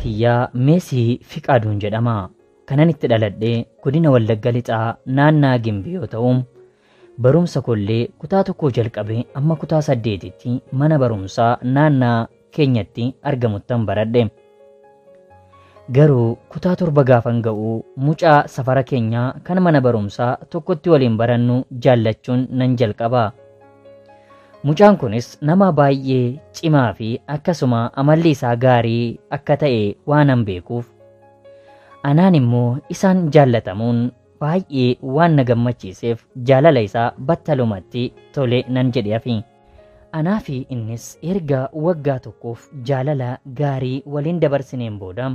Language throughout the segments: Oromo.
Maqaan kiyyaa Meesii Fiqaaduun jedhama. Kanan itti dhaladhe godina Wallagga Lixaa naannaa Gimbii yoo ta'u, barumsa kollee kutaa tokkoo jalqabee amma kutaa 8tti mana barumsaa naannaa keenyatti argamuttan baradhe. Garuu kutaa 7 gaafan ga'u mucaa safara keenyaa kan mana barumsaa tokkotti waliin barannu jaallachuun nan jalqaba. Mucaan kunis nama baay'ee cimaa fi akkasuma amalli isaa gaarii akka ta'e waanan beekuuf, anaan immoo isaan jaallatamuun baay'ee waan na gammachiiseef jaalala isaa battalumatti tole nan jedhe hafi. Anaa fi innis erga waggaa tokkoof jaalala gaarii waliin dabarsineen booda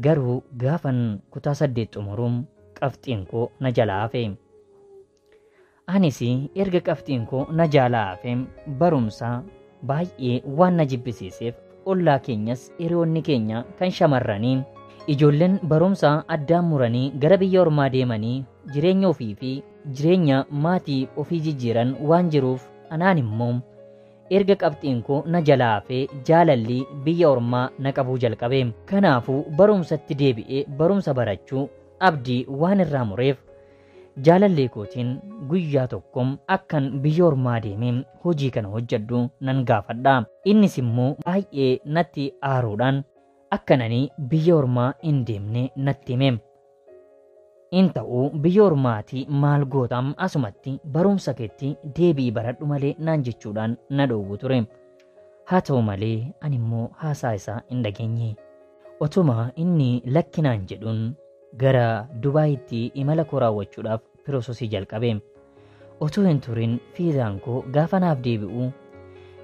garuu gaafan kutaa 8 xumuruun qabxiin koo na jalaa hafe. Anis erga qabxiin koo na jalaa hafe barumsa baay'ee waan na jibbisiiseef ollaa keenyas hiriyoonni keenya kan shamarranii ijoolleen barumsa addaan muranii gara biyya ormaa deemanii jireenya ofii fi jireenya maatii ofii jijjiiran waan jiruuf anaan immoo erga qabxiin koo na jalaa hafee jaalalli biyya ormaa na qabuu jalqabe. Kanaafuu barumsatti deebi'ee barumsa barachuu abdii waan irraa mureef jaalallee kootiin guyyaa tokko akkan biyya ormaa deemee hojii kana hojjedhu nan gaafadha. Innis immoo baay'ee natti aaruudhaan akkan ani biyya ormaa hin deemne natti hime. In ta'uu biyya ormaatii maal gootam asumatti barumsa keetti deebi'i baradhu malee naan jechuudhaan na dhoowwu ture. Haa ta'u malee ani immoo haasaa isaa hin dhageenye. Otuma inni lakkinaan jedhuun gara Dubaayitti imala koo raawwachuudhaaf piroososii jalqabe. Otoo hin turin fiizaan koo gaafa naaf deebi'u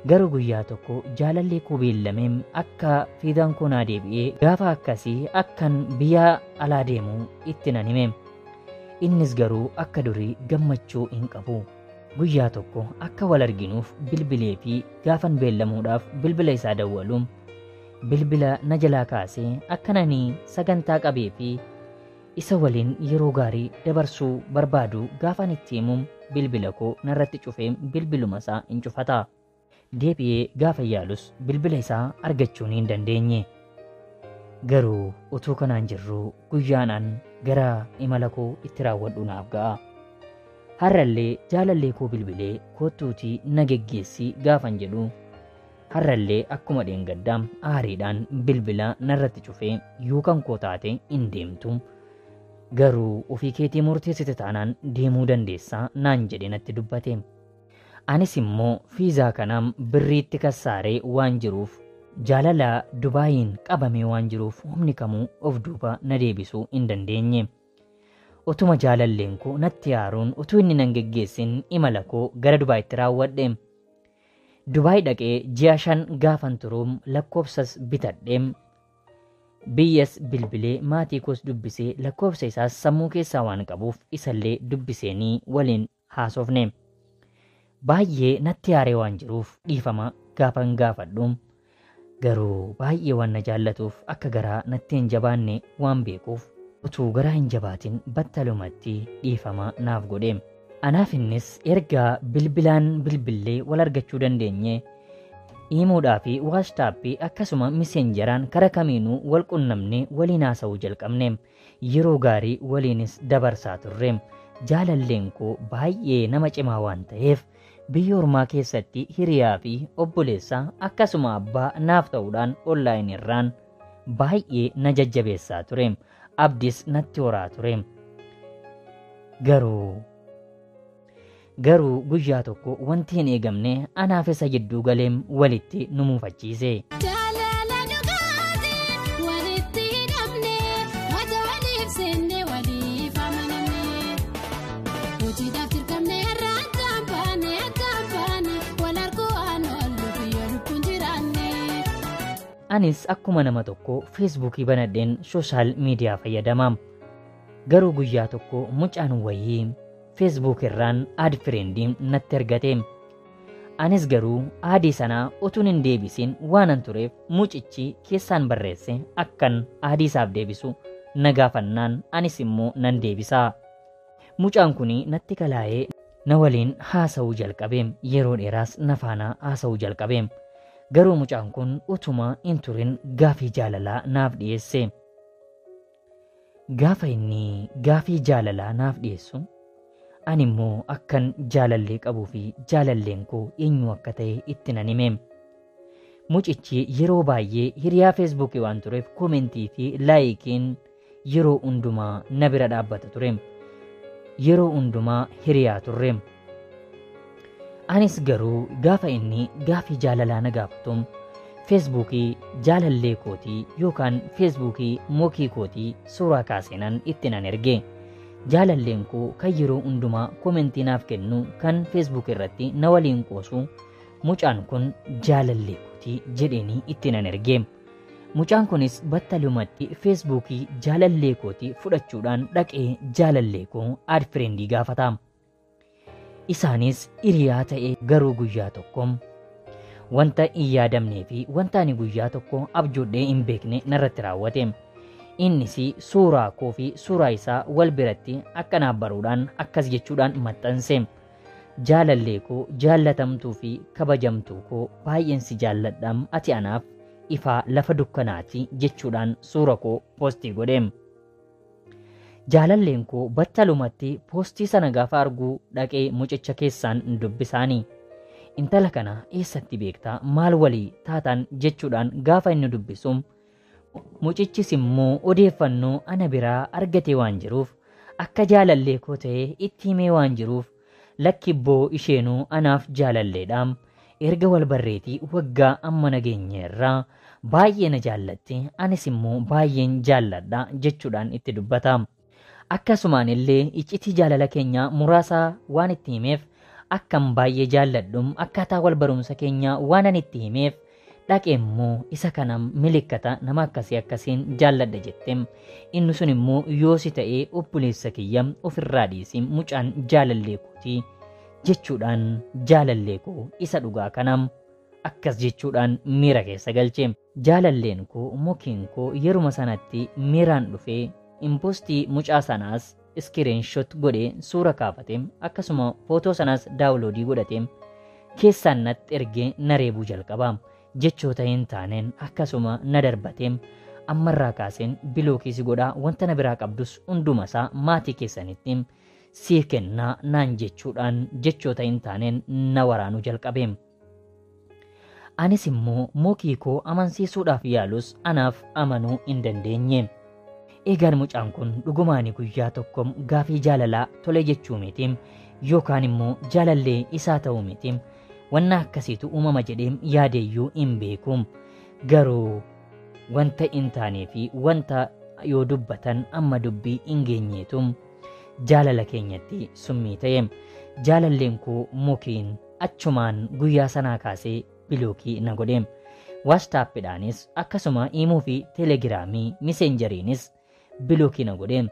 garuu guyyaa tokko jaalallee koo beellamee akka fiizaan koo naa deebi'ee gaafa akkasii akkan biyya alaa deemu itti nan hime. Innis garuu akka durii gammachuu hin qabu. Guyyaa tokko akka wal arginuuf bilbilee fi gaafan beellamuudhaaf bilbila isaa dawwalu bilbila na jalaa kaasee akkan ani sagantaa qabee fi isa waliin yeroo gaarii dabarsuu barbaadu gaafan itti himu bilbila koo narratti cufee bilbiluma isaa hin cufata. Deebi'ee gaafa yaalus bilbila isaa argachuun hin dandeenye. Garuu utuu kanaan jirru guyyaanaan gara imala koo itti raawwadhu naaf ga'a. Har'allee jaalallee koo bilbilee kottuutii na geggeessi gaafan jedhu har'allee akkuma dheengaddaa aariidhaan bilbila narratti cufee yookaan koo taate hin deemtu. Garuu ofii keetii murteessite taanaan deemuu dandeessaa naan jedhee natti dubbate. Anis immoo fiizaa kanaan birriitti kassaaree waan jiruuf jaalala Dubaayiin qabamee waan jiruuf humni kamuu of duuba na deebisuu hin dandeenye. Otuma jaalalleen koo natti aaruun utuu inni nan geggeessin imala koo gara Dubaayitti raawwadhe. Dubaay dhaqee ji'a 5 gaafan turuun lakkoofsas bitadhe. Biyyas bilbilee maatii koos dubbisee lakkoofsa isaas sammuu keessaa waan qabuuf isallee dubbiseenii waliin haasofne. Baay'ee natti aaree waan jiruuf dhiifama gaafan gaafadhu. Garuu baay'ee waan na jaallatuuf akka garaa natti hin jabaanne waan beekuuf utuu garaa hin jabaatin battalumatti dhiifama naaf godhe. Anaaf innis erga bilbilaan bilbillee wal argachuu dandeenye iimuudhaa fi waastaappii akkasuma miseenjaraan kara kamiinuu wal qunnamnee waliin haasa'uu jalqabne. Yeroo gaarii waliinis dabarsaa turre. Jaalalleen koo baay'ee nama cimaa waan ta'eef biyya ormaa keessatti hiriyaa fi obboleessaa akkasuma abbaa naaf ta'uudhaan onlaayin irraan baay'ee na jajjabeessaa ture. Abdis natti horaa ture. Garuu guyyaa tokko wanti hin eegamne anaaf isa gidduu galeem walitti nu muufachiise. Jaalala dhugaatiin walitti hidhamne wanta waliif seenne waliif amanamne. Hojiidhaaf dirqamne irraa addaan baane addaan baane wal arguu waan oollu biyya lubbuun jiraanne. Anis akkuma nama tokko feesbuukii banadheen sooshaal miidiyaa fayyadama. Garuu guyyaa tokko mucaan wayii feesbuuk irraan aad fireendiin natti argate. Anis garuu aadii sanaa utuun hin deebisin waanan tureef mucichi keessaan barreesse akkan aadii isaaf deebisu na gaafannaan anis immoo nan deebisa. Mucaan kun natti kalaa'ee na waliin haasa'uu jalqabe. Yeroo dheeraas na faana haasa'uu jalqabe. Garuu mucaan kun utuma hin turin gaafii jaalalaa naaf dhiyeesse. Gaafa inni gaafii jaalalaa naaf dhiyeessu ani immoo akkan jaalallee qabuu fi jaalalleen koo eenyu akka ta'e itti nan hime. Mucichi yeroo baay'ee hiriyaa Feesbuukii waan tureef koomentii fi laayikiin yeroo hundumaa na bira dhaabbata ture. Yeroo hundumaa hiriyaa turre. Anis garuu gaafa inni gaafii jaalalaa na gaafatu Feesbuukii jaalallee kootii yookaan Feesbuukii mokii kootii suuraa kaaseenan itti nan erge. Jaalalleen koo kan yeroo hundumaa koomentii naaf kennu kan Feesbuuk irratti na waliin qoosu mucaan kun jaalallee kootii jedheenii itti nan erge. Mucaan kunis battalumatti Feesbuukii jaalallee kootii fudhachuudhaan dhaqee jaalallee koo aad fireendii gaafata. Isaanis hiriyaa ta'e garuu guyyaa tokko wanta hin yaadamnee fi wanta ani guyyaa tokko abjoodhee hin beekne narratti raawwate. Innis suuraa koo fi suuraa isaa wal biratti akka naaf baruudhaan akkas jechuudhaan maxxanse. Jaalallee koo jaallatamtuu fi kabajamtuu koo baay'een si jaalladha, ati anaaf ifaa lafa dukkanaati jechuudhaan suura koo poostii godhe. Jaalalleen koo battalumatti poostii sana gaafa arguu dhaqee mucicha keessaan dubbisaani. Intala kana eessatti beektaa, maal walii taatan jechuudhaan gaafa inni dubbisu mucichis immoo odeeffannoo ana biraa argatee waan jiruuf akka jaalallee koo ta'e itti himee waan jiruuf lakkibboo isheenuu anaaf jaalalleedha. Erga wal barreetii waggaa amma nageenya irraa baay'ee na jaallatte, anis immoo baay'een jaalladha jechuudhaan itti dubbata. Akkasumaan illee iccitii jaalala keenyaa muraasa waan itti himeef akkam baay'ee jaalladhu akkaataa wal barumsa keenyaa waan ani itti himeef dhaqee immoo isa kana milikkata nama akkasii akkasiin jaalladha jette. Inni sun immoo yoosi ta'ee obboleessa kiyya ofirraa dhiisi mucaan jaalallee kootii jechuudhaan jaalallee koo isa dhugaa kanam akkas jechuudhaan miira keessa galche. Jaalalleen koo mukiin koo yeruma sanatti miiraan dhufee impoostii mucaa sanaas iskiriinshoot godhee suura kaafate, akkasuma footoo sanaas daawuloodii godhate keessaan natti ergee na reebuu jalqaba. Jechoota hin taaneen akkasuma na darbate. Ammarraa kaaseen bilookii si godhaa, wanta na biraa qabdus hunduma isaa maatii keessanitti siif kennaa naan jechuudhaan jechoota hin taaneen na waraanuu jalqabe. Anis immoo mokii koo amansiisuudhaaf yaalus anaaf amanuu hin dandeenye. Egaan mucaan kun dhugumaani guyyaa tokko gaafii jaalalaa tole jechuu miti yookaan immoo jaalallee isaa ta'uu miti. Wanna akkasiitu uumama jedhee yaadeeyyuu hin beeku. Garuu wanta hin taanee fi wanta yoo dubbatan amma dubbii hin geenyeetu jaalala keenyatti summii ta'e. Jaalalleen koo mukiin achumaan guyyaa sanaa kaasee bilookii na godhe. Waastaappiidhaanis akkasuma iimuu fi teelegiraamii miseenjeriinis bilookii na godhe.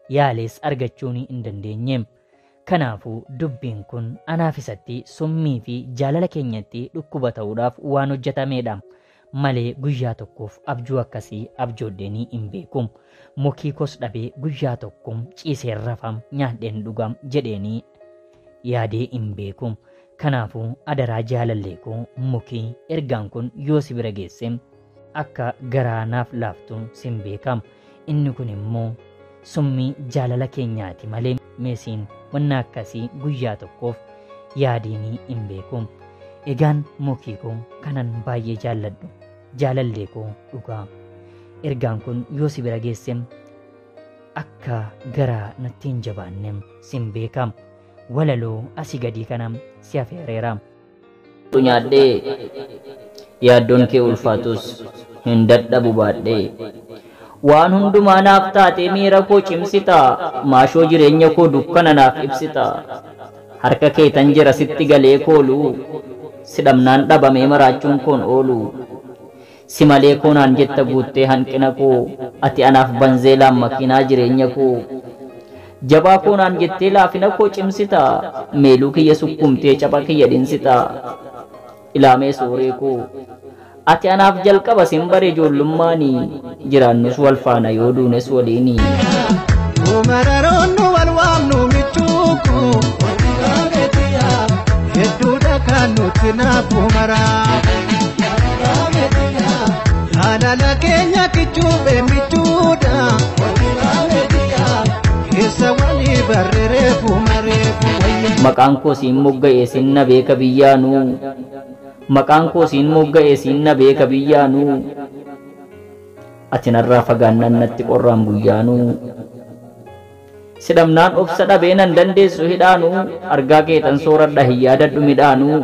Yaalees argachuun hin dandeenye. Kanaafuu dubbiin kun anaaf isatti summii fi jaalala keenyatti dhukkuba ta'uudhaaf waan hojjetamedha. Malee guyyaa tokkoof abjuu akkasii abjoodheenii hin beeku. Mukii koos dhabee guyyaa tokko ciiseen rafam nyaadheen dhugam jedheenii yaadee hin beeku. Kanaafuu adaraa jaalallee koo mukii ergaan kun yoo si bira geesse akka garaa naaf laaftu sin beekam. Inni kun immoo summii jaalala keenyaati malee meesiin wanna akkasii guyyaa tokkoof yaadiinii hin beeku. Egaan mukii koo kanan baay'ee jaalladhu jaalallee koo dhugaa. Ergaan kun yoo si bira geesse akka garaa natti hin jabaanne sin beekam. Walaloo asii gadii kana si afeereera. Nyaadhee yaaddoon kee ulfaatus hin dadhabu baadhee. Waan hundumaa naaf taatee miira koo cimsita, maashoo jireenya koo dukkana naaf ibsita. Harka keetan jira sitti galee koolu, si dhabnaan dhabamee maraachuun koon oolu. Si malee koo naan jetta guuttee hanqina koo, ati anaaf banzeelaan makiinaa jireenya koo. Jabaa koo naan jettee laafina koo cimsita, meeluu kiyya sukkumtee capha kiyya dhinsita. Ilaamee sooree koo, ati anaaf jalqaba sin bare ijoollummaani, jiraannus wal faana yoo duunes waliini. Mararoonni wal waamnu michuuku hedduudha kan nuti naafu maraa. Keenya kichuu beemichuudha. Keessa walii barree reefu mareefu wayya. Maqaan koo siin mogga'e siin na beeka biyyaanuu. Maqaan koo siin mogga'e siin na beeka biyyaanuu. Ati narraa fagaannaan natti qorraan guyyaanuu. Sidhamnaan obsa dhabee nan dandeessu hidhaanuu. Argaa keetan sooradha hin yaadadhu midhaanuu.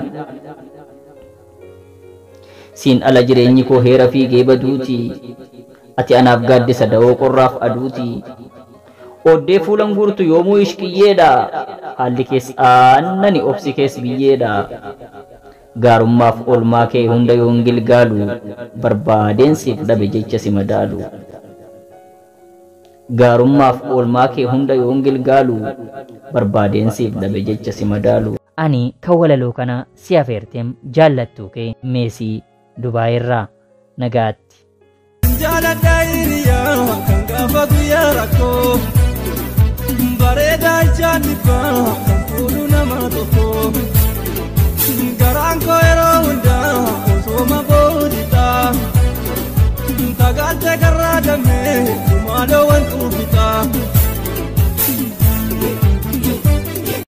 Siin ala jireenyi koo heera fiigee baduuti. Ati anaaf gaaddisa dawoo qorraaf aduuti. Oddee fuulan guurtu yoomuu ishqiyyeedha. Haalli kees aannani obsi kees biyyeedha. Gaarummaaf oolmaa kee hunda yoon gilgaalu barbaadeen siif dhabe jecha si madaalu. Gaarummaaf oolmaa kee hunda yoon gilgaalu barbaadeen siif dhabe jecha si madaalu. Ani kan walaloo kana si afeerteem jaallattuu kee Meesii Dubaay irraa nagaatti. Jaaladha hiriyaa kan gaafa guyyaa rakkoo bareedaa ijaan dhibbaa.